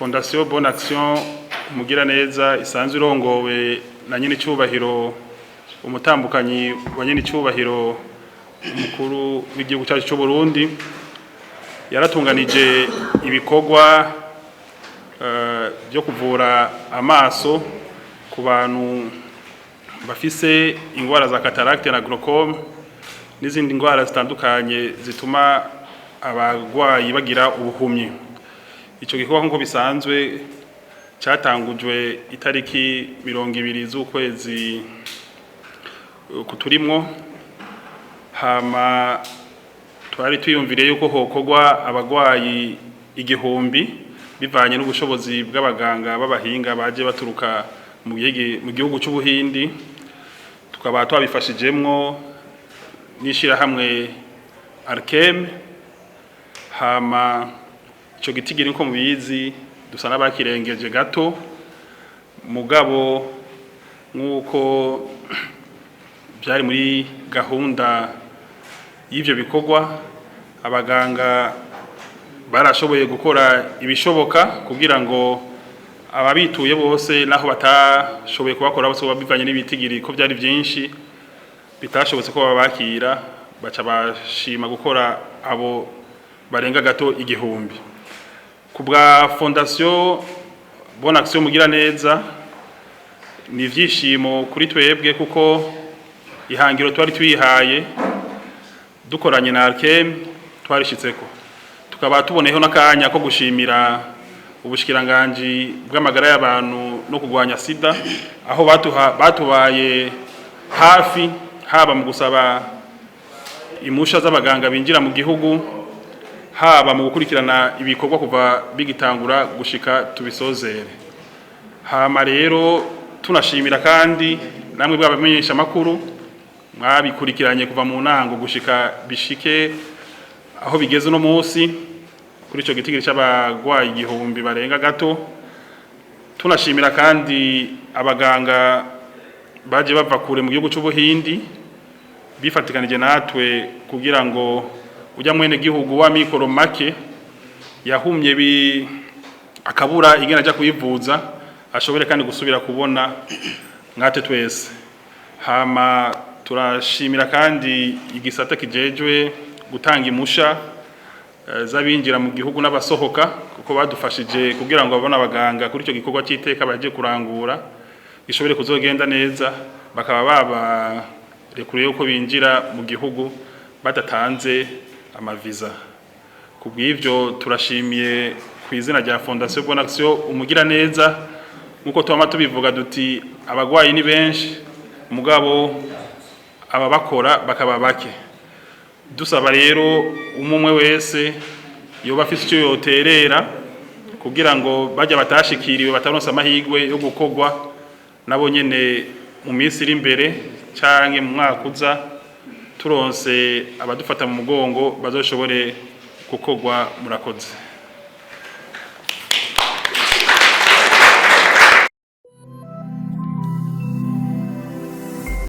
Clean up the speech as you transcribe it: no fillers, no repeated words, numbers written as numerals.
Fondation Bonne Action Umugiraneza isanzwe irongowe na nyene icubahiro, umutambukanyi wa nyene icubahiro umukuru w'igihugu cyacu cy'u Burundi, yaratunganije ibikorwa byo kuvura amaso ku bantu bafise ingwara za cataracte na glaucome n'izindi ndwara zitandukanye zituma abarwayi bagira ubuhumyi. Ico gikorwa, nk'uko bisanzwe, catangujwe itariki 20 z'ukwezi kuturimwo. Hama twari twiyumviriye yuko hokorwa abarwayi 1000, bivanye n'ubushobozi bw'abaganga b'abahinga baje baturuka mu gihugu c'Ubuhindi. Tukaba twabifashijemwo n'ishirahamwe Arkem. Hama ico gitigiri, nko mubizi, dusa n'abakirengeje gato, mugabo nk'uko byari muri gahunda y'ivyo bikorwa, abaganga barashoboye gukora ibishoboka kugira ngo ababituye bose, naho batashoboye kubakora bose bivanye n'ibitigiri ko byari byinshi bitashobotse ko babakira, baca bashima gukora abo barenga gato 1000. Ku bwa Fondation Bonne Action Mugiraneza, ni ivyishimo kuri twebwe, kuko ihangiro twari twihaye dukoranye na Arkem twarishitseko. Tukaba tuboneyeho n'akanya ko gushimira ubushikiranganji bw'amagara y'abantu no kurwanya sida, aho batubaye hafi, haba mu gusaba impusha z'abaganga binjira mu gihugu, haba mu gukurikirana ibikorwa kuva bigitangura gushika tubisozere. Hama rero tunashimira kandi namwe bw'abamenyesha makuru mwabikurikiranye kuva mu ntango gushika bishike aho bigeze uno munsi kuri ico gitigiri c'abagwayi 1000 barenga gato. Tunashimira kandi abaganga baje bava kure mu gihugu c'Ubuhindi bifatikanije natwe kugira ngo ujya mwene gihugu wa mikoro make yahumye bi akabura ingene aja kuyivuza ashobore kandi gusubira kubona mwate twese. Hama turashimira kandi igisata kijejwe gutanga impusha z'abinjira mu gihugu n'abasohoka, kuko badufashije kugira ngo babone abaganga kuri icyo gikorwa cy'iteka baje kurangura gishobore kuzogenda neza, bakaba babarekuriye yuko binjira mu gihugu badatanze amaviza. Ku bw'ivyo turashimiye ku izina rya Fondation Bonne Action Umugiraneza. Nk'uko twama tubivuga duti abagwayi ni benshi, mugabo ababakora bakaba bake. Dusaba rero umwe wese yoba afise icyo yoterera kugira ngo bajya batashikiriwe, bataronse amahirwe yo gukorwa, nabo nyene mu minsi iri imbere canke mu mwaka uza, turonse abadufata mu mugongo, bazoshobore gukorwa. Murakoze.